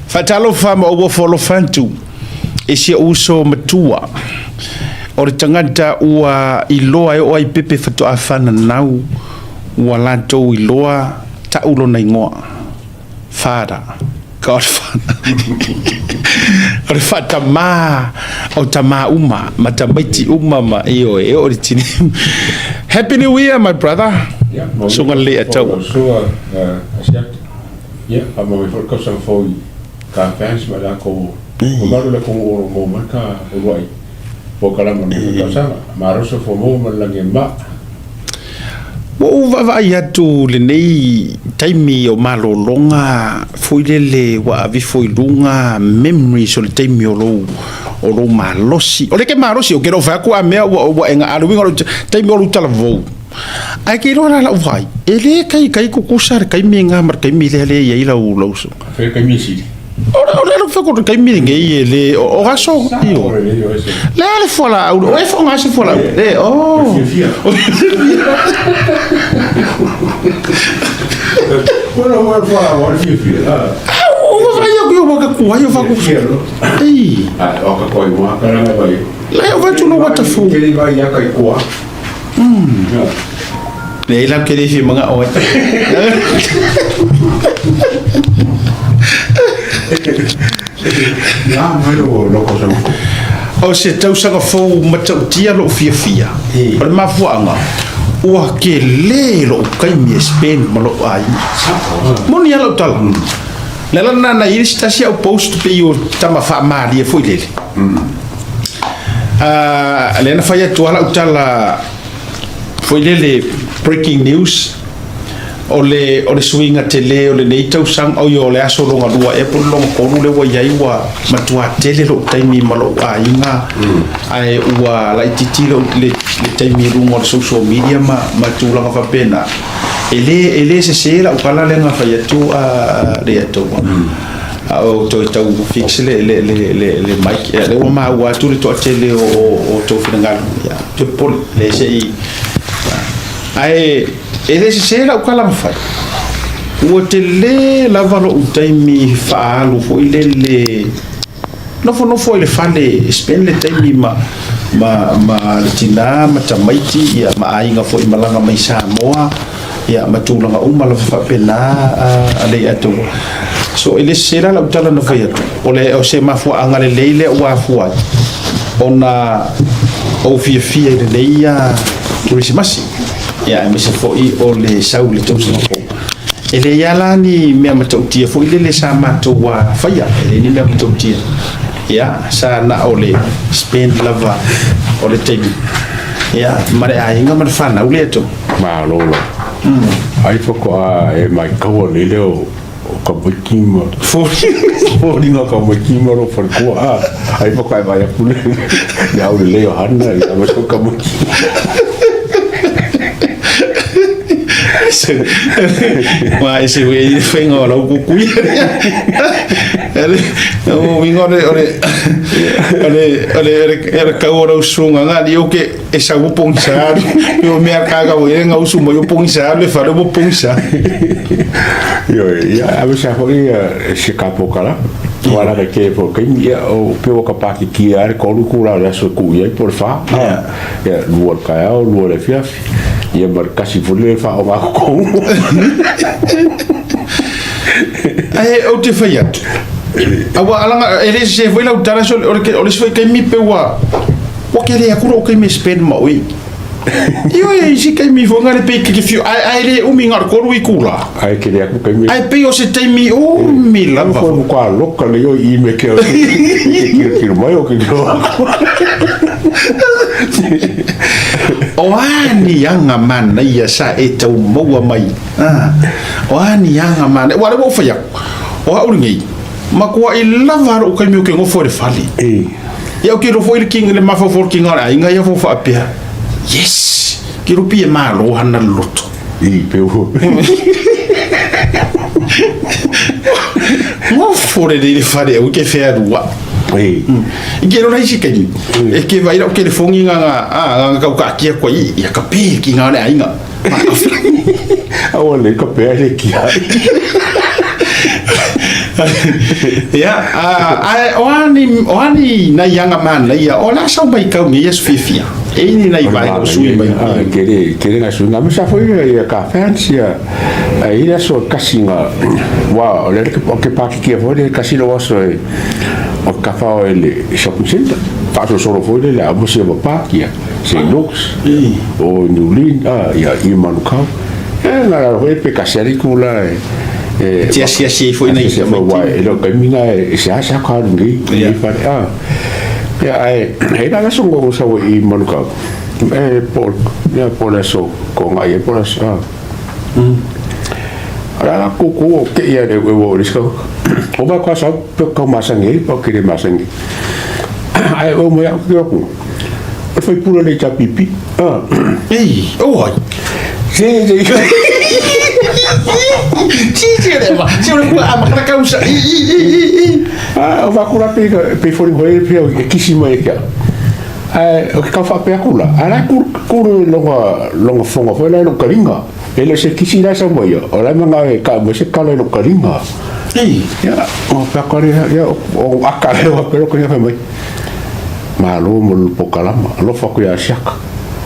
Faatalofa ma ou ofo alofa atu i si ou uso matua o le tagata ua iloa e oo ai pepe faatoa fananau ua latou iloa ta'u lona igoa, Father, Godfather. O le faatamā o tamā uma ma tamaiti uma ma ioe e oo i le tini. Happy New Year, my brother. Susuga Leiataua. Ia, faamau ai foi le tausaga fou i ka fans ma i latou mamalu o le atunuu o lo o maua mai ka uluai polokalame o lenei foi tausaga. Malo le soifua maua ma le lagi e mama. Ua ou vaavaai atu i lenei taimi o malologa foi lele ua aveifo i luga memories o le taimi o lou o lou malosi. O lea ke malosi, ou ke le o fai atu a mea ua ua e a le uiga o le taimi o lou talavou. Ae ke iloa la lau vaai, e le taitai tutusa le taimi lena ma le taimi lea lea e i ai lau lau Fai le taimi e sili. O le o le fai ko le taimi lenei e le o aso io. Le a le fualaau, o e faaaoga se fualaau. Le o. Ua ua fualaau o le fiafia. O vaai aku i o ka kuai o faku. Ei. Ai o ka koi mo ka ranga vai. Le o vai tu no what the fuck. Ke vai ia kai kua. Leai la ou te le fia manao ai. Ia mai lo lo ko sa. O se tausaga fou matautia lou fiafia. O le mafuaaga, ua tele lou taimi e spend ma lou aiga. Moni lava lau tala. Le ala lena na i ai le isi tasi au post pei o tama faamalie foi lele. Lea na fai atu lava lau tala foi lele breaking news o le o le suiga tele o lenei tausaga oi o le aso lona lua ea po o le lona tolu lea ua i ai ua matua tele lou taimi ma lou aiga ae ua laitiiti lou le le taimi i luga o le social media ma ma tulaga faapena e le e le sese lau tala lea na fai atu a le Atoa. A o toe tau fix le, le, le, le, le mic. Ia, lea ua maua atu le toatele o, o, o tou finagalo. Ia, te popole, le se i... Ae, e le sese lau tala na fai. Ua tele lava lou taimi faaalu foi lele nofonofo i le fale e spend le taimi ma, ma, ma le tinā ma tamaiti, ia, ma aiga foi malaga mai Samoa. Ia, ma tulaga uma lava faapena a Leiataua. So, e le sese la lau tala na fai atu, o le, o se mafuaaga lelei lea ua afua ai ona ou fiafia i lenei Kerisimasi, ia, aemaise foi o le sau i le tausaga fou. E leai lava la ni mea matautia foi lele sa matou faia, e leai ni mea matautia. Ia, sa na o le spend lava o le taimi, ia, ma le aiga ma le fanau Leiataua. Malo lava. Ai faatoa e maitaua nei lea o tamaiti ma foliga o tamaiti ma lou faletua a ai faatoa e vaai atu le le aulelei o Hana ia ma sou tamaiti. Ma e se ue i le faiga o lau kukui. O uiga o le o le o le o le o le kau o lau susuga nga li o ke E sau ua pogisa alu. E o mea ka ka e nga usu mai o pogisa alu e fale ua pogisa. Ioe, ia ave sa foi e se ka pokala. Wala ka ke po kai ia o pe o ka paki ki a le kolu ku la le aso ku ia po le fa. Ia lua le kaeao, lua le afiafi. Ia ma le kasi foi le fa o nga ko. Ae ou te fai atu. Aua alanga e le sese foi lau tala so o le o le isi foi taimi pe ua Ua kele aku lou taimi e spend ma oe. Ioe, i si taimi foi ngale pei ke fiu ai ai le umi ngar koru i kula. Ai kele aku taimi. Ai pei o se taimi umi lava. Ko ko aloka le yo i me ke o ke ke mai o ke ko. O ani anga mana ia sa e tau maua mai. Ah. O ani anga mana. Ua le ua fai aku. O au lenei. Makuaʻi lava lou taimi o ke nofo i le fale. E. Ia ou te iloa foi le king le mafaufau o le kinga o le aiga ia fou faapea. Yes! Ke iloa pei e malo hana le loto. I pe ua. Nofo lelei le fale aua ke fealuaʻi. E. I ke iloa la isi taimi, e ke vaai lau telefoni nga nga a nga kau kaatia koa i ia ka pe le kinga o le aiga. Aua le ka pea le kia. Ia, ae o a ni, o a ni nai aga manaia, o le a sau mai kau nei aso fiafia? E i ni nai vaega o sui mai. Tele, tele nai suiga. Ma sa foi ia ka fans ia ai le aso kasi nga wa o le o ke pakikia foi le kasi lo aso e o ka fa o le shopping center. Fa so solo foi le a mo se ba pakia. Se looks. O New Lin a ia i Manukau. E nga la foi pe kasi ari kula e e te asiasi ai foi nei tamaiti. E lo kaimi nga e se asa ka alu nei i whare. Ah. Ia ai he la aso ngo sa i Manukau. E po ia po le aso ko ngai e po le aso. Ah. Ala la ku ku o ke ia le e wo le sko. O ba ka sa pe ka masangi pa ke le masangi. Ai o mo ia ku ku. O foi pula le ta pipi. Ah. Ei, o ai. Se se. Si si le ma. Si o le kula ama kana kausa. I i i i i. Ah, o va kula pe pe fori hoi pe e kisi mai kia. Ai o ke kau whapea kula. Ai lai kuru kuru longa longa fonga foi lai lo karinga. E le se kisi lai sa mai. O lai manga e ka mo se kala lo karinga. Ei. Ia, o pea kare ia o aka le o pero ko ia mai. Malo mo le pokalama, alofa ku ia siaka.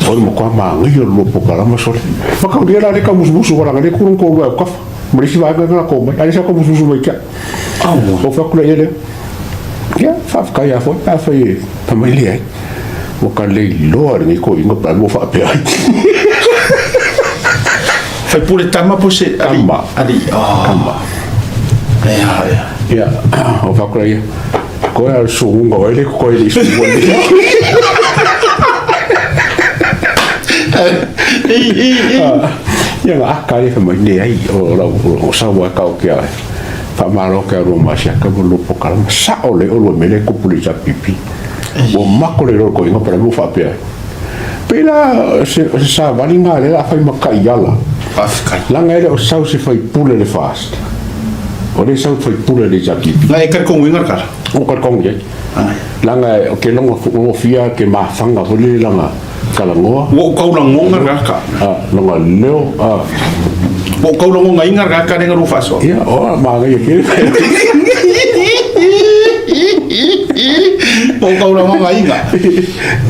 O mo kwa ma ngi o lo pokalama sole. Ma ka ria la le ka musu wala le kurun ko wa ka. Mo le si va ka ko mai. Ale sa ko musu mai kia. Au. O fa kula ia le. Ia, fa ka ia fo, fa fa e pa mai le ai. Mo ka le loa le ko ingo pa mo fa pe ai. Fai pule tama po se ali. Tama. Ali. Oh. Tama. Ia, ia. Ia, o fa kula ia. Ko ia sunga o le ko ile sunga. I i i. Ia nga aka le fa mai le ai o la o sa wa ka o kia. Fa malo ke ro ma sia ka mo lo pokala sa o le o lo mele ko pule ja pipi. O mako le ro ko ingo para mo fa pe. Pela se sa vali nga le la fai maka iala. Afkai. Langa ele o sau se fai pule le fast. O le sau fai pule le ja pipi. Na e kar ko wingar kar. O ka kong ye. Langa o ke longo o fia ke mafanga fo le langa kalangoa. Wo kau la ngonga ka. Ah, longa leo ah. Wo kau la ngonga ingar ka ka nenga rufa so. Ia, o ma ngai ke. Wo kau la ngonga inga.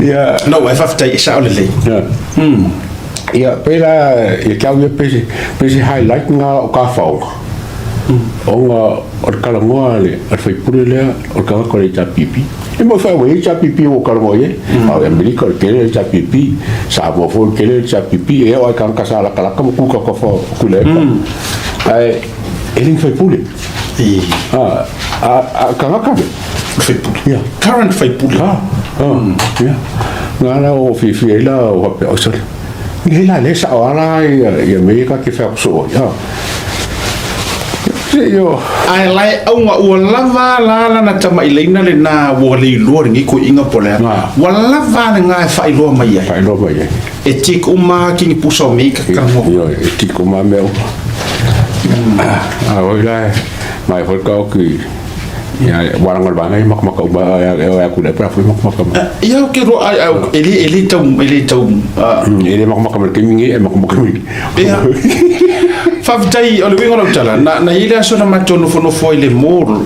Ia. No, e faftai e sa o le le. Ia. Ia, pela ia kia ia pese pese highlight nga o ka fao. O nga o le kalangoa le o le faipule lea o le kagaka o le HPP. E mo whai wei HPP o kalangoa ye. Au Amerika o le kele le HPP, Samoa foi o le kele le HPP, e o ai kangaka sa lakalaka mo kuka ka fa kule e pa. Ai, e ling faipule. I A, a, a kangaka me. faipule. Ia. Current faipule. Ah, ah, ia. Ngā la o whiwhi ai la o hape o sole. Ni la le sa o ala ia ia me ka ke whea kuso ia. Se yo. Ai lai aunga ua lava la la na tama i leina le na ua le iloa lenei koi'iga po o le a ua lava le gā e faailoa mai ai. Faailoa mai ai. E tiki uma kingi pusa o meika kagoa. Ioe, e tiki uma mea uma. A oi la mai foi ka oki ia waranga le vanga i makamaka uma e o aku le pa foi makamaka ma. Ia o ke ro ai e le e le tau e le tau E le makamaka ma le kaimi e makamaka mi. Ia. Faafetai o le uiga o lau tala na na i le aso na matou nofonofo ai i le mall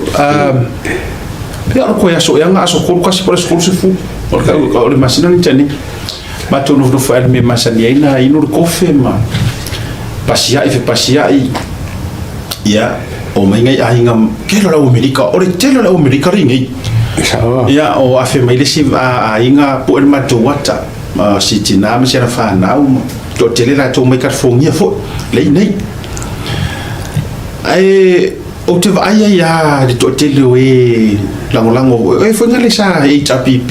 pei o koe aso ea ga aso kolu kasi po o le aso 30 o le o le masina le tani matou nofonofo ai le mea masani ai na inu le kofe ma pasia'i fepasia'i ia o mai ngai aiga kelo le au Amerika o le tele o le au Amerika le nei ia o afe mai le isi aiga pu'e le matou ata si tinā ma si ana fanau ma toatele latou mai California foi le i nei ae ou te vaai ai lava i le toatele o e lagolago e foi gale sa HRPP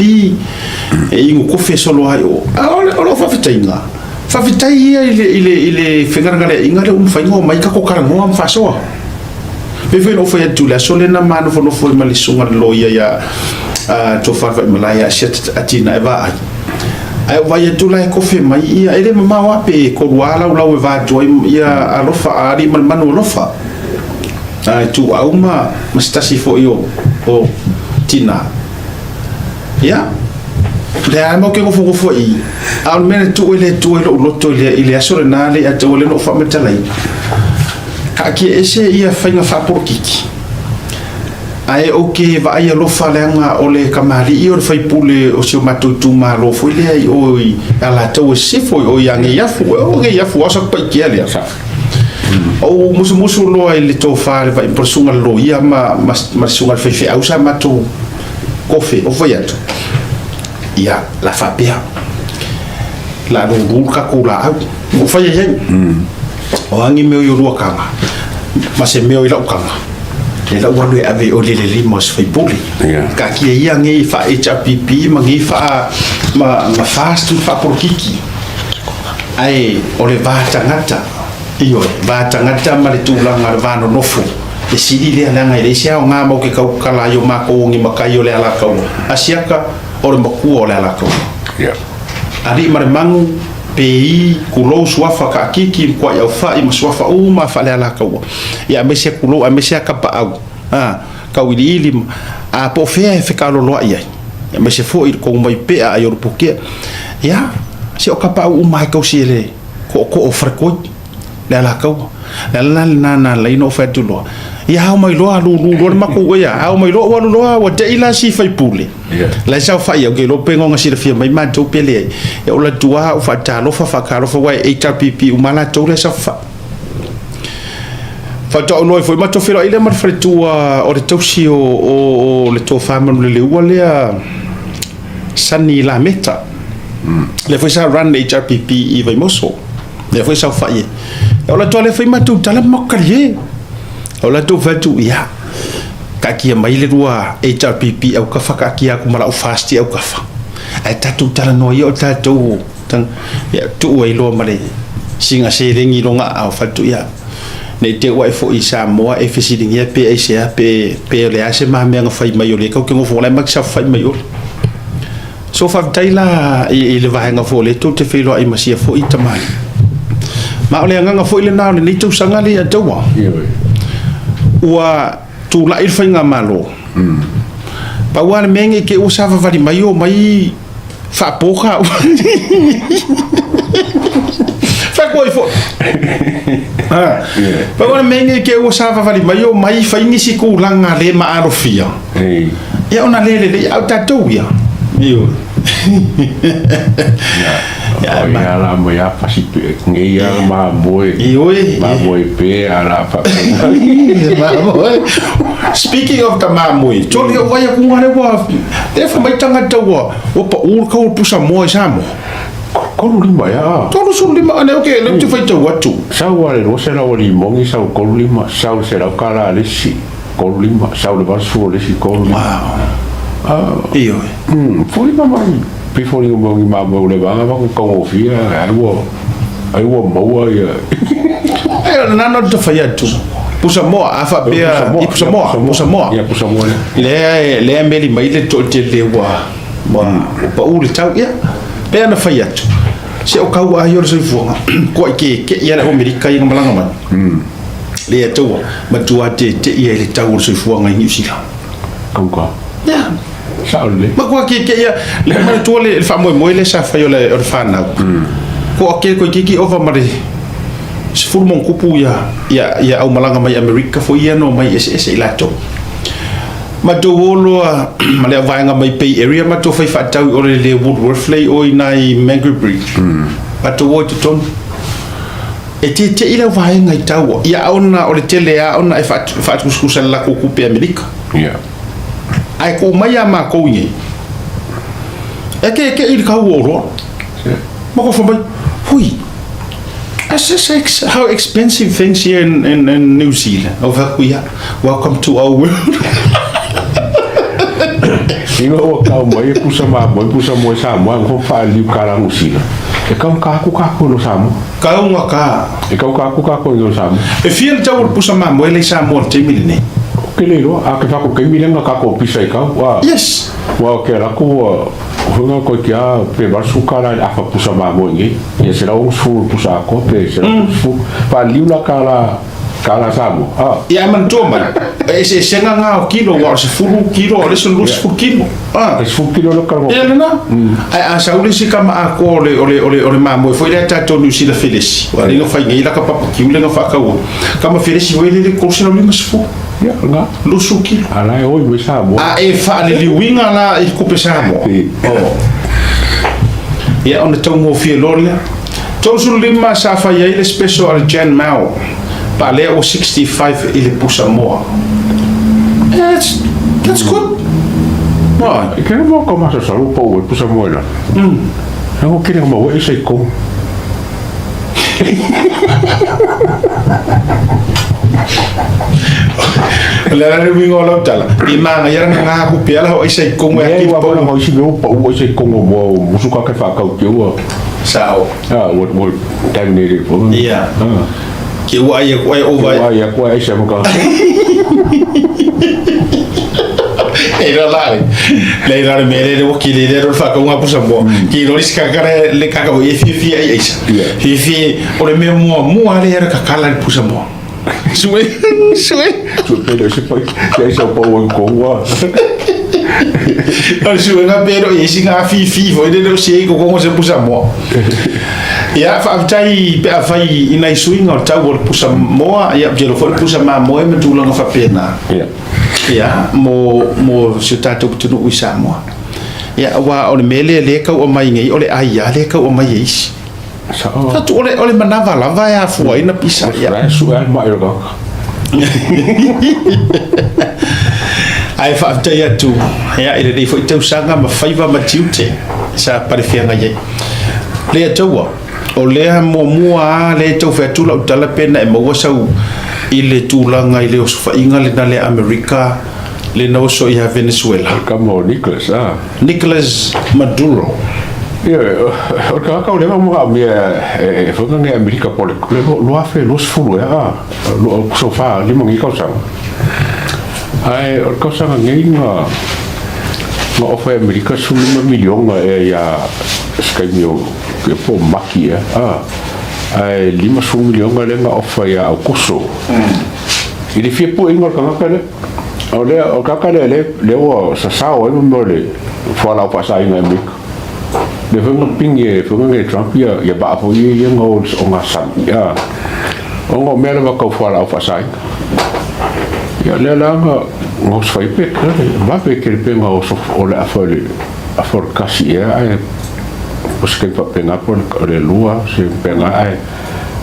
e inu kofe solo ai o a o lou faafetaiga faafetai ia i le i le i le fegalegaleaiga lea ua mafai ona omai kako talanoa ma faasoa. Pei foi ona ou fai atu i le aso lea na ma nofonofo ai ma le susuga i le loia ia Tofa Vaimalae ia Asiata Atinae Vaai. Ae ou vaai atu la e kofe mai ia, e le mamao lava pe tolu lava laulau e va atu ai ia alofa a alii ma le manu alofa. A e tuuau ma ma se tasi foi o o tina. Ia, lea lava matou te nofonofo i i, a o le mea na tuu ai le Atua i lou loto i le i le aso lena le ia te oe lea na ou faamatalaina. Taatia ese ia faiga faapolokiki. Ae ou te vaai alofa leaga o le kamali'i o le faipule o si o matou itumalo foi lea i o i Alataua Sisifo i o i Ageiafu. O Ageiafu lava o Satupaitea lea. Ou musumusu loa i le tofa i le vai po le susuga i le loia ma ma le susuga i le faifeau sa matou kofe, ou fai atu, ia, la faapea, la lulu le tatou laau. Ou fai ai ai, o a ni mea o i olua taga, ma se mea o i lau taga, le lau alu e ave i o i le le lima o se faipule. Taatia ia nei faa-HRPP ma nei faa ma, ma FAST ma faapolokiki. Ae o le va tagata, ioe, va tagata ma le tulaga o le va nonofo, e sili lea leaga e leai se aoga matou te tautala ai o matou o ni matai o le Alataua. Asiata, o le matua o le Alataua. Alii ma le Magu, PI, tulou, Suafa, Taakiki, Mutuaiaufai ma Suafa uma faale-Alataua. Ia aemaise tulou, aemaise lava Tapaau, a, Tauiliili ma, a po o fea e fekaaloloai ai. Aemaise foi le tou mai pea ai o le Pukea. Ia, se o Tapaau uma lava e tausi e le tootoo o Faletoi, le Alataua. O le ala la lena na ala ai ona ou fai atu loa, ia ao mai loa lulu loa le matou ia, ao mai loa ua alu loa ua tei la si faipule. La e saofai au, ke iloa pe goga silafia mai matou pe leai. Ia o la tua au faatalofa faatalofa aua e HRPP uma latou lea saofai. Faatoa ou iloa ai foi matou feiloai lea ma le faletua o le tausi o le tofa Manuleleua lea Sunny Lameta. Lea foi sa run HRPP i Vaimoso. Lea foi saofai ai. O la tua lea foi matou tala ma matou talie. O la tou fai atu, ia, taatia mai le lua HRPP autafa, taatia atu ma lau FAST i autafa. Ae tatou talanoa ia o tatou, ia, tuu ai loa ma le siga seleni i lona aao, fai atu, ia, ne i te i ua e foi i Samoa e fesiligia pe aisea, pe, pe o le a se ma mea na fai mai o lea tou te nofo, o la e ma te saofai mai oe. So faafetai la i le vaega foi o lea tou te feiloai ma sia foi tamalii. Ma o le agaga foi lena o lenei tausaga lea ia taua. Ua tulai le faigamalo. Pau lava le mea nei te ua savavali mai o mai faapo ka. Fai atu ai foi. Pau lava le mea nei te ua savavali mai o mai fai nisi tulaga le maalofia. Ia ona le lelei a o tatou ia. Ioe. Ia ia la mo ia pasi pe nei ia ma moe. Ioe. Ma moe pe ala fa. Mamoe. Speaking of the mamoe, toli o vai aku ngare ua te fa mai tangata ua ua pa ul kau pusa moa i Samoa. 35 ia. 35 ane o ke le te fai tau atu. Sau ale 250 sau 35 sau 100 kala le isi 35, sau le 80 o le isi 35. Wow. Ioe. Foliga mai, pei foliga mai o ni mamoe ua leva lava ona taugofie ai ua ai ua maua ia. E o lena na ou te fai atu. Pusa moa, a faapea i pusa moa, pusa moa. Ia pusa moa lea. Lea lea e meli mai le toatele ua ua pau le tau ia. Pei ona fai atu, se o kau ai o le soifuaga, koa i ke ke ia le Amerika ia na malaga mai. Le Atua, matua tete'i ai le tau o le soifuaga i Niu Sila. Kauka. Ia. Sao lelei. Matua keke'i a, le manatua le faamoemoe lea sa fai o le, o le fanau. Ko ake koe kiki ova ma le 10+ ia, ia, ia aumalaga mai Amerika foi ia no mai eseese i latou. Matou o loa ma le auvaega mai Bay Area matou fai faatau i o le, le Woolworth le i o i nai Mangere Bridge. Matou o i totonu. E tete'i lau vaega i taua ia ona o le tele a ona e faatusatusa i le latou tupe Amerika. Ae tuu mai a matou i inei, e keke'i i le tau o oloa. Matou fai mai, hui, this is ex how expensive things here in New Zealand. Ou fai atu, ia, welcome to our world. Ina ua tau mai e pusa mamoe, pusa moe Samoa, e noho faaliliu kala Niu Sila. E kaugata atu kākou i lo Samoa. Kaugata. E kaugata atu kākou i lo Samoa. E fia le tau o le pusa mamoe lea i Samoa i le taimi lenei? Ou te le iloa, a ke whako taimi lea na kākou pisa i kau, a. Yes. Ua o ke alaku ua huinga koe ki a pe 80 kala i le afa pusa mamoe nei. Ia 160 le pusa atoa pe 170. Faaliliu la kala Tala Samoa, a. Ia e manatua mai, e eseesega ngā o kilo, ua o le 10 kilo, o le isi o le 20 kilo. A. E 10 kilo le kalo. Ia lena. Ae a sau le isi kama atoa o le, o le, o le, o le mamoe foi lea tatou Niu Sila felesi, ua alii na fai nei la ka papakiu lea na faataua. Kama felesi foi lele 350. Ia, lena. 20 kilo. A la e oi mai Samoa. A e faaliliuina la i tupe Samoa. Oh. Ia, ona taugofie loa lea. 35 sa fai ai le special a le Jan Mao, pa lea ua 65 i le pusa moa. That's, that's good. Why? Ke mo ka masa sa lupa ua pusa moa ila. Ako kere ma ua isa i kong. O le ala le uiga o lau tala, i magaia lana nga aku pea la ho aisa i kongo e Leai, ati ua pau. mona ngau isi mea ua pau aisa i kongo moa o musu ka ke whakau te ua. Sao. Ah, ua ua taimi nei le po. Ia. Ah. Ke ua ai aku ai ova. Ua ai aku ai aisa maka. E la la le. Le la le mele le waki le le ro whakau ngā pusa moa. Ki rori sikakara le kaka o e fie fie ai aisa. Ia. Fie fie o le mea mua mua le era kakala le pusa moa. Sue, sue. Sue pele se pai. Te aisa o pau ai kongo. O le suega pe no isi ngā fifi foi le leo sei ko kongo se pusa moa. Ia, faafetai pe afai i nai suiga o le tau o le pusa moa, ia, ou te iloa foi le pusa mamoe ma tulaga faapena. Ia. Ia, mo, mo si o tatou pitonuu i Samoa. Ia, aua o le mea lea lea e tau aumai nei, o le ai lava lea e tau aumai e isi. Sao. Atu, o le, o le manava lava e afua ai na pisa. Ia. La e sue lava le mai o le tagata. Ae faafetai atu, ia, i lenei foi tausaga ma faiva ma tiute sa palefeagai ai. Le Ataua, o lea muamua lava lea e tau fai atu lau tala pe na e maua sau i le tulaga i le osofaiga lena le Amerika lena oso ia Venezuela. O le tama o Nicholas, a. Nicolas Maduro. Ioe, o le tagata o lea ua manaomia e fai e Amerika po o le 2020 ea, a, so far, lima nei tausaga. Ae o le tausaga nei na na ofa e Amerika 15 miliona ea ia se taimi o po o Maki ea, a, ae 50 miliona lea na ofa ia Aukuso. I le fia pueina o le tagata lea. O lea, o le tagata lea lea, lea ua sasao ai mo mea o le fualaau faasaina e Amerika. Lea foi na pigi e foi na e Trump ia, ia vaa foi ia ia na o, o gasami, a, ona o mea lava tau fualaau faasaina. Ia lea la na, na osofai pe, vave tele pe na oso, o le afa o le, afa o le kasi ea, ae, o se taimi faapena po o le lua, se faapena, ae,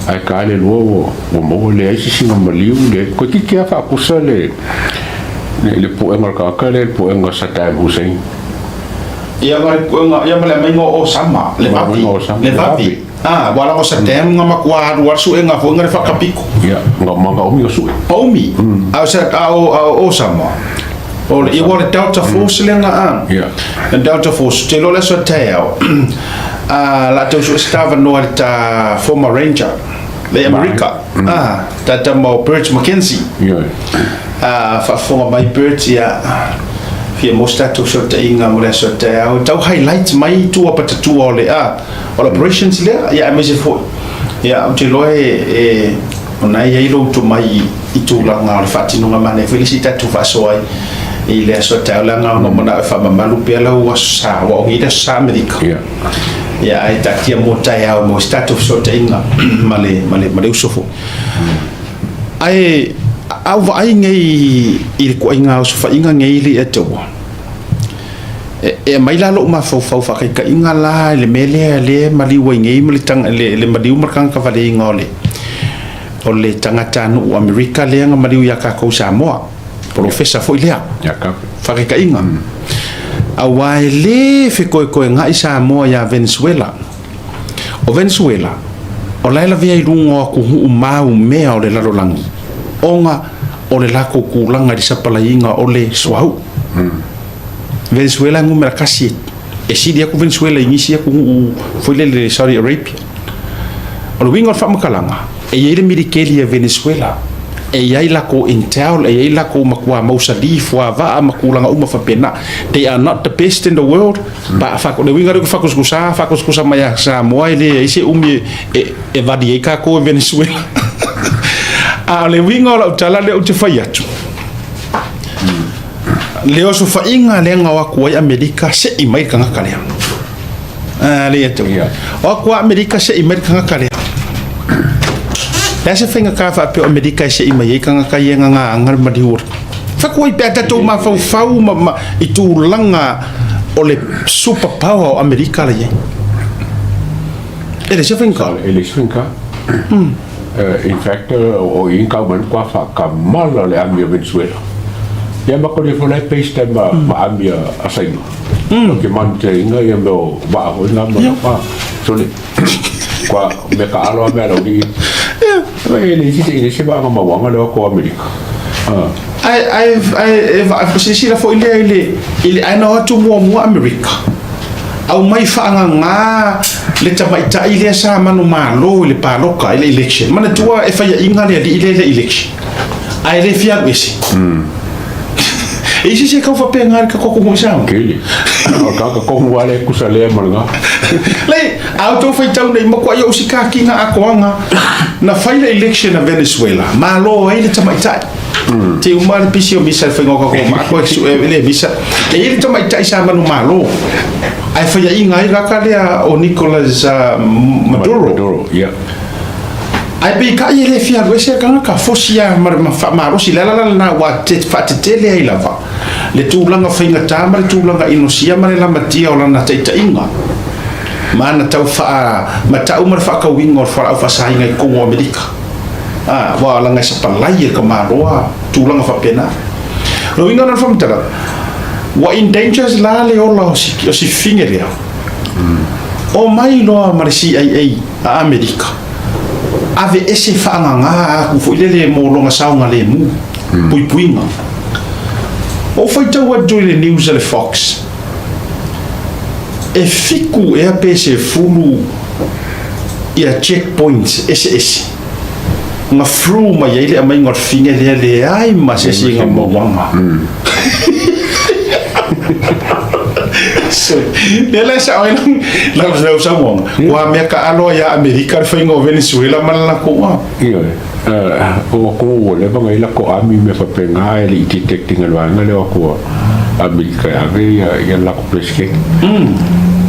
Ae ka le lua ua ua maua leai se sina maliu le toeitiiti lava faakusa le le puega o le tagata lea le puega Saddam Hussein. Ia ma le puega ia ma le aumaiga o Osama le vavi le vavi a ua lago Saddam nga matua alu a suega foi nga le faakapiko. Ia nga ma nga umi nga sue. Umi a o a o a o Osama o le ia ua le Delta Force lea nga a. Ia. Delta Force te iloa le aso taeao. A la tau sue se tavanoa i le ta former ranger le Amerika. A ta tama o Bert McKenzie. Ioe. A faafofoga mai Bert ia fia maua se tatou fesootaiga mo le aso taeao. Tau highlight mai tua patatua o le a o le operations lea ia aemaise foi. Ia ou te iloa e e o na e i ai lou tomai i tulaga o le faatinoga manaia foi le isi tatou faasoa ai i le aso taeao leaga ona o manao e faamamalu pea lau aso sa aua o nei le aso sa Amerika. Ia. Ia ae taatia mo taeao mo se tatou fesootaiga ma le ma le ma le uso foi. Ae a ou vaai nei i le ituaiga osofaiga nei le Ataua, e, e aumai la lou mafaufau faataitaiga la i le mea lea lea e maliu ai nei ma le, le, le maliu ma le tagata valeina o le O le tagatanuu Amerika lea na maliu ia tatou Samoa, polofesa foi lea. Faataitaiga, aua e le fetoetoega'i Samoa ia Venezuela. O Venezuela, o la e lavea i luga o atunuu maumea o le lalolagi, ona o le latou tulaga i le sapalaiga o le suauu. Venezuela e numera tasi e sili atu Venezuela i nisi atunuu foi lele Saudi Arabia. O le uiga o le faamatalaga, e i ai le militeli a Venezuela, e i ai latou intel, e i ai latou matua mausali, fuavaa ma tulaga uma faapena. They are not the best in the world, but fa, o le uiga lea ou te faakusikusa, faakusikusa mai ia Samoa e leai se umi e, e vali ai tatou e Venezuela. A o le uiga o lau tala lea ou te fai atu, Le osofaiga lea na o atu ai Amerika se'i mai le tagata lea. A, le ia tau. Ia. O atu a Amerika se'i mai le tagata lea. Le a se faigata faapea o Amerika e se'i mai ai tagata ia e gagaaga le maliu o le fatu ai pe a tatou mafaufau ma, ma, i tulaga o le super power o Amerika la i ai. E le se faigata. E le se faigata. In fact, o i kau mai kwa whakamala le ami o Venezuela. Ia ma kore fo lai based ma, ma ami a Saina. O ke manu te inga ia me o waa hoi ngā mana. Ah, sole. Kwa me ka aloa mea lau li. E le isi se se vaanga mauanga le ko Amerika. Ah. Ai ai ai e silasila foi lea i le i le ae na o atu muamua Amerika. Aumai faagagā le tamaitai lea sa manumalo i le paloka i le election. Manatua e faiaʻiga le alii lea i le election ae le fia alu ese. E isi se kau faapena le kako kumu i Samoa. Kele. O ka ka kohu ale kusa lea ma nga. Le, a outou faitau nei makuaʻi ou sikakiga atoaga na fai le election a Venezuela, malo ai le tamaitai. Te uma le pisi o misa le faiga o kako ma ako e sue le misa. E i le tamaitai sa manumalo. Ae faiaʻiga ai laka lea o Nicolas Maduro. Maduro, yeah. Ae peitai e le fia alu ese le tagata, fosi lava ma le faamalosi. O le ala la lena ua faatetele ai lava le tulaga faigata ma le tulaga inosia ma le lamatia o lana taitaiga ma ana tau faamatau ma le faatauina o le fualaau faasaina i totonu o Amerika. A, ua laga e sapalai e le tamaloa tulaga faapena. O le uiga lena o le faamatalaga, ua in danger la le ola o si fine lea. Omai loa ma le CIA a Amerika, aveese faagagā aku foi lele mo lona saogalemu, puipuiga. Ou faitau atu i le news a le Fox, e 7 ea pe 10 ia checkpoints eseese na through mai ai le aumaiga o le fine lea leai ma se isi ga mauaga. So, lea la e sao ai lau lau saunoaga, ua mea taalo ia Amerika le faiga o Venezuela ma le latou a. Ioe, ua ko ua leva ngai la ko ami me faapena e le i detect ina le vaega lea o aku a Amerika e ave ia ia le latou president.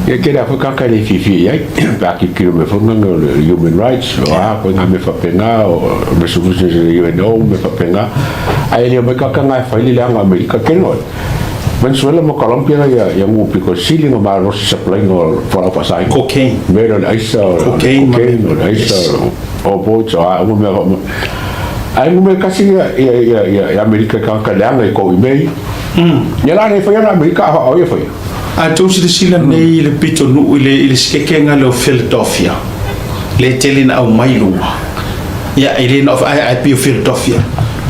Ia tele lava foi tagata e le fiafia i ai pe a tilotilo mai foi ngana o le human rights o a foi ngā mea faapena o resolutions a le UNO mea faapena ae le omai tagata na e fai le leaga Amerika tele oe. Venezuela ma Colombia la ia ia nuu pito sili na malosi supply na o fualaau faasaina. Cocaine. Mea lea o le aisa o le Cocaine ma cocaine o le aisa o boats o a uma mea faapena. Ae numera tasi ia ia ia ia ia Amerika i tagata leaga i kou i mea ia. Ia la le faia na Amerika a o ia faia. A tou silasila nei i le pitonuu i le i le sekekega lea o Philadelphia, lea e tele ina aumai i luga. Ia, e le na o, ae, ae pei o Philadelphia.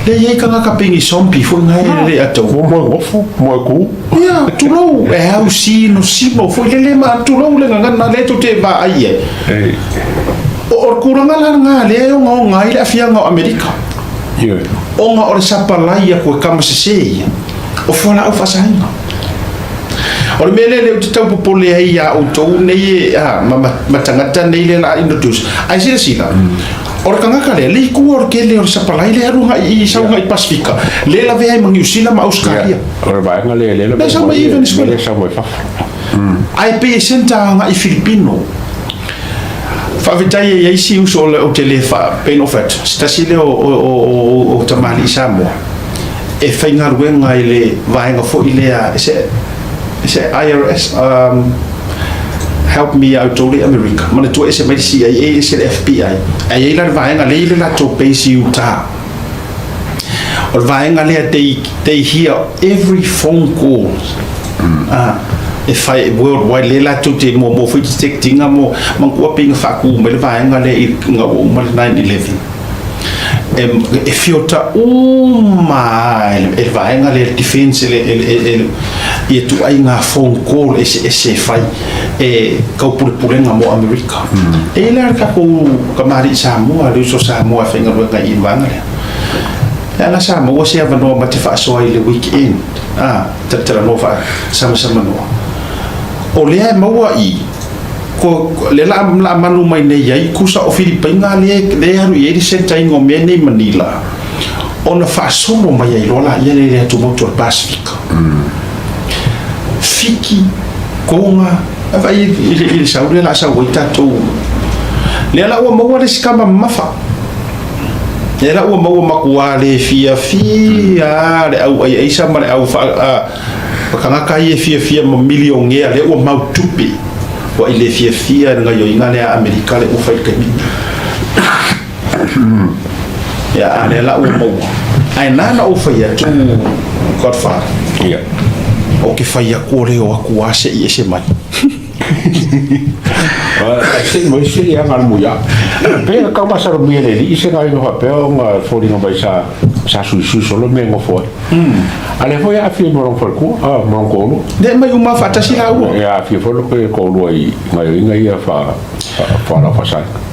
Lea e i ai tagata pei ni zombie foi na e le atau. Ua moe gofu, moe ku. Ia, tulou, e au sino sino foi lele ma tulou le gagana lea tou te vaai i ai. O, o le tulaga la lena lea e ogaoga ai le aafiaga o Amerika. Ioe. Ona o le sapalai atu e kama sese ia o fualaau faasaina. O le mea lea lea ou te tau popole ai iā outou nei e, a, ma, ma, ma tagata nei lea la a introduce. Ae silasila, o le tagata lea, le itua o le tele o le sapalai lea e alu agai i sau agai i Pasifika, lea e lavea ai ma Niu Sila ma Ausetalia. O le vaega lea lea Lea e sau mai i Venezuela. Lea e sau mai fafo. Ae pei e centre agai i Filipino. Faafetai e i ai si uso ou te le faa, pei ona ou fai atu, se tasi lea o, o, o, o, o tamalii Samoa e faigaluega i le vaega foi lea, is it, is it IRS? Help me out, outou le Amerika. Manatua ese mai le CIA, ese le FBI. Ae i ai la le vaega lea e i ai le latou base i Utah. O le vaega lea, they hear every phone call. E whai worldwide lea latou te muamua foi detect ina mo manatua pei na faatu mai le vaega lea i ina ua uma le 9/11 e, e filter uma e le vaega lea le defense le, e, e, e, ia tuaiga phone call eseese e fai e taupulepulega mo Amerika. E i ai la le tatou kamali'i Samoa, le uso Samoa e faigaluega i i le vaega lea. Leaga sa maua se avanoa ma te faasoa i le weekend, a, talatalanoa faasamsamanoa. O lea e maua i, ko, lea la, la manu mai nei ai, kusa o Filipaina lea, lea e alu i ai le centre ina o mea nei Manila, ona faasolo mai ai loa laia lea i le atumotu o le Pasifika. Fiti, Toga, vaai i le, i le sau lea la sau ai tatou. Lea la ua maua le isi kama mamafa. Lea la ua maua makuā le fiafia a le au ʻai aisa ma le au tagata ia e fiafia ma milionea lea ua mau tupe ua i le fiafia i le gaioiga lea a Amerika lea ua fai i le taimi lenei. Ia, a lea la ua maua. Ae na ona ou fai atu, Godfather. Ia. Ou te fai atu o le o atu a se i ese mai. Se i mai se i aga le muia. Pe kau masalomia le alii se galuega faapea ona foliga mai sa sa suisui solo mea e nofo ai. A lea foi e aafia ma lona faletua, ma lona toalua. Le aumai uma faatasi laua. E aafia foi le toalua i gaoioiga ia faa-laufaasaina.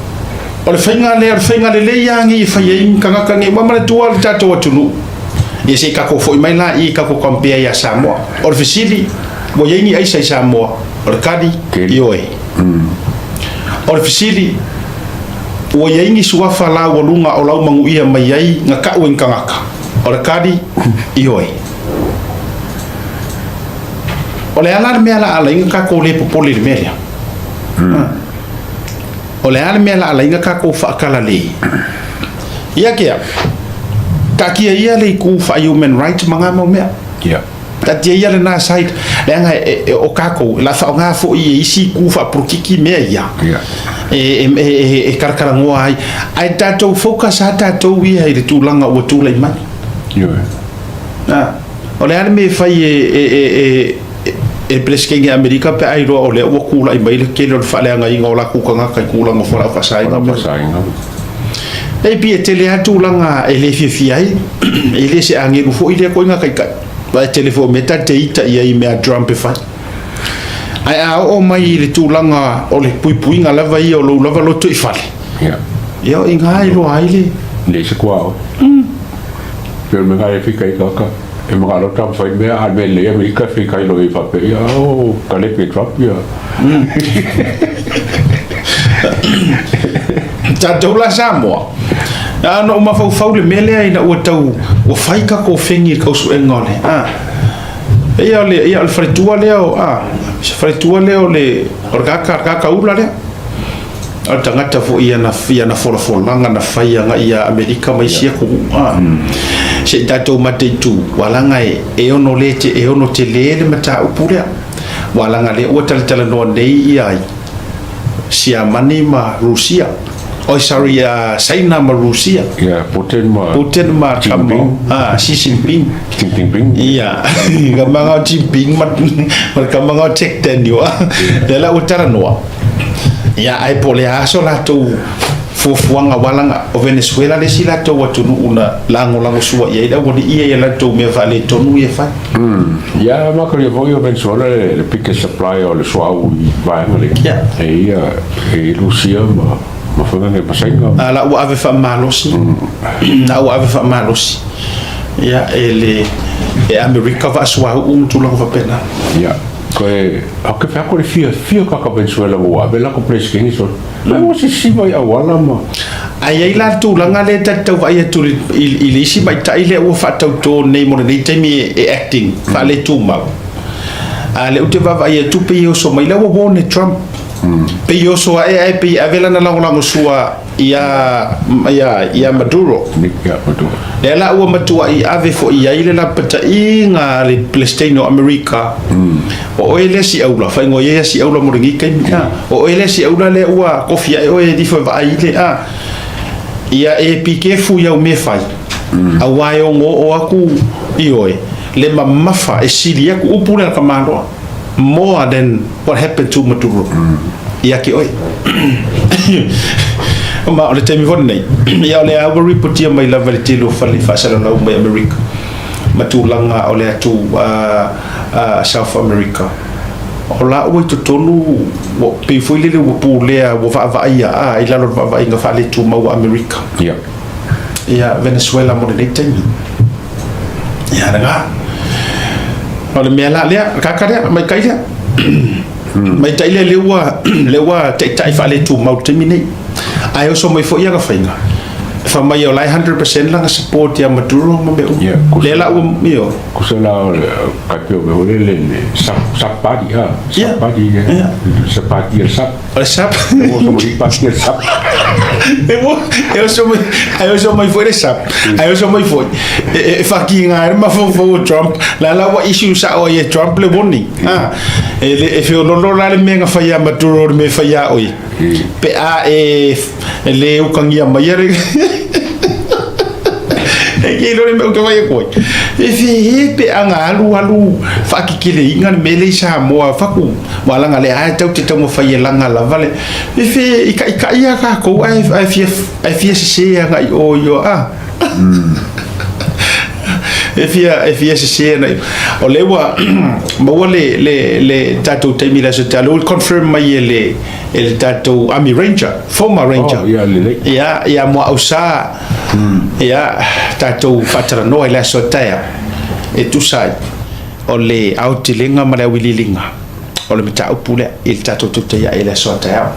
O le faiga lea, o le faiga lelei lava lenei e fai ai ni tagata nei, aua manatua le tatou atunuu, ia se i tatou foi mai laia i tatou compare ia Samoa. O le fesili, ua i ai ni aisa i Samoa? O le tali, ioe. O le fesili, ua i ai ni suafa laualuga o laumanuia mai ai na tau e ni tagata? O le tali, ioe. O le a la le mea la ala ai ona tatou le popole i le mea lea? O le a le mea la ala ai ona tatou faatalale? Ia kea, taatia ia le itu faa-human rights ma na mau mea. Taatia ia lena side, leaga o tatou, o le a faaaoga foi e isi itu faapolokiki mea ia, e talatalanoa ai. Ae tatou focus lava tatou ia i le tulaga ua tulai mai. O le a le mea e fai e e Peresetene Amerika pe a iloa o lea ua tulai mai le tele o le faaleagaina o latou tagata i tulaga o fualaau faasaina ma E pei e tele lava tulaga e le fiafia ai, e le se agelu foi lea koiga taitai. Aua e tele foi o mea ta te ita i ai i mea a Trump e fai. Ae a oo mai i le tulaga o le puipuiga lava ia o lou lava loto i fale, ia o i ina e iloa ai le. Leai se kuaoi. Pei o le mea lena e fika ai tagata. E manao Trump fai mea, a o le mea lelei Amerika e fika loa i ai faapea, ia o kalepe e Trump ia. Tatou la Samoa, na ona ou mafaufau le mea lea ina ua tau ua fai tatou fegi i le tausuega o le a ia o le ia o le faletua lea o a se faletua lea o le o le kaka kaka ula lea o le tagata foi i ana i ana folafolaga na fai agai ia Amerika ma isi atunuu a se i tatou mataitu ua laga e e ono le te e ono tele le mataupu lea ua laga lea ua talatalanoa nei ia ai Siamani ma Rusia. Oi sorry, Saina ma Rusia. Ia, Putin ma Putin ma Jinping. Ah, Xi Jinping. Xi Jinping. Ia, ka manga o Jinping ma ma ka manga o Jack Daniel. Lea la ua talanoa. Ia, ae po o le a so latou fuafuaga aua laga o Venezuela le isi latou atunuu na lagolagosua i ai le aualii ia i a latou mea faaletonu ia e fai. Ia, makalia foi o Venezuela le biggest supplier o le suauu i vaega lea. Yeah. E ia, e Rusia ma ma foi ngai ma Saina. A la ua ave faamalosi. La ua ave faamalosi. Ia, e le e Amerika vaasuauu ma tulaga faapena. Ia, koe a ke whea kore fia fia kaka Venezuela ua ave la ko presidente so. La ua sisiva i auala ma Ae i ai la le tulaga lea ta te tau vaai atu i le isi maita'i lea ua faatautō nei mo lenei taimi e acting faaletumau. A lea ou te vaavaai atu pei e oso mai la ua warn e Trump. Pei e oso ae ae pei e ave lana lagolagosua ia ia ia Maduro. Ia Maduro. Lea la ua matuai ave foi i ai le lapataiga a le Peresetene o Amerika. O oe lea siaula, faaigoa ia ia siaula mo lenei taimi, a. O oe lea siaula lea ua kofi ae oe e lifo e vaai i le, a. Ia e pikefu i au mea fai, aua e ono oo aku i oe le mamafa e sili aku upu lea a le tamaloa, more than what happened to Maduro ia te oe. Ma o le taimi foi lenei, ia o lea ua ripotia mai lava i le tele o fale faasalalau mai Amerika ma tulaga o le atu South America. O la ua i totonu, ua pei foi lele ua pulea, ua vaavaaia a i lalo o le vaavaaiga faaletumau a Amerika. Ia. Ia, Venezuela mo lenei taimi. Ia, lena. O le mea la lea, kaka lea, maikai lea. Maitai lea, lea ua, lea ua taitai faaletumau i le taimi nei. Ae oso mai foi ana faiga. Fai mai o la e 100% lana support ia Maduro ma mea uma. Ia, kusa. Lea la ua, ioe. Kusa la o le kai peo me hore le le sap sap party ha. Sap Yeah. party Yeah. Sap party el sap. O le sap. Mo so mo party el sap. E oso mai, ae oso mai foi le sap, ae oso mai foi e faakiga ai le mafaufau o Trump, la la ua issue sao ai e Trump le warning. Ah, e le e feololo la le mea na fai ia Maduro le mea e fai ia oe. Pe a e e le ukagia mai le e ke lo le mea ou te fai atu ai. E fehe pe a na alu alu faakekeleina le mea lea i Samoa faku walaga le ae tau te taumafai e laga lava le e fe i kaʻikaʻi a kākou ae ae fia ae fia sesē agai o i o a e fia e fia sesē agai o lea ua maua le le le tatou taimi le aso talu ua confirm mai e le e le tatou Army Ranger former Ranger Oh, ia, lelei. Ia ia Muaausa ia tatou faatalanoa i le aso taeao e tusa ai o le aotelega ma le auiliiliga o le mataupu lea i le tatou tautai ae i le aso a taeao.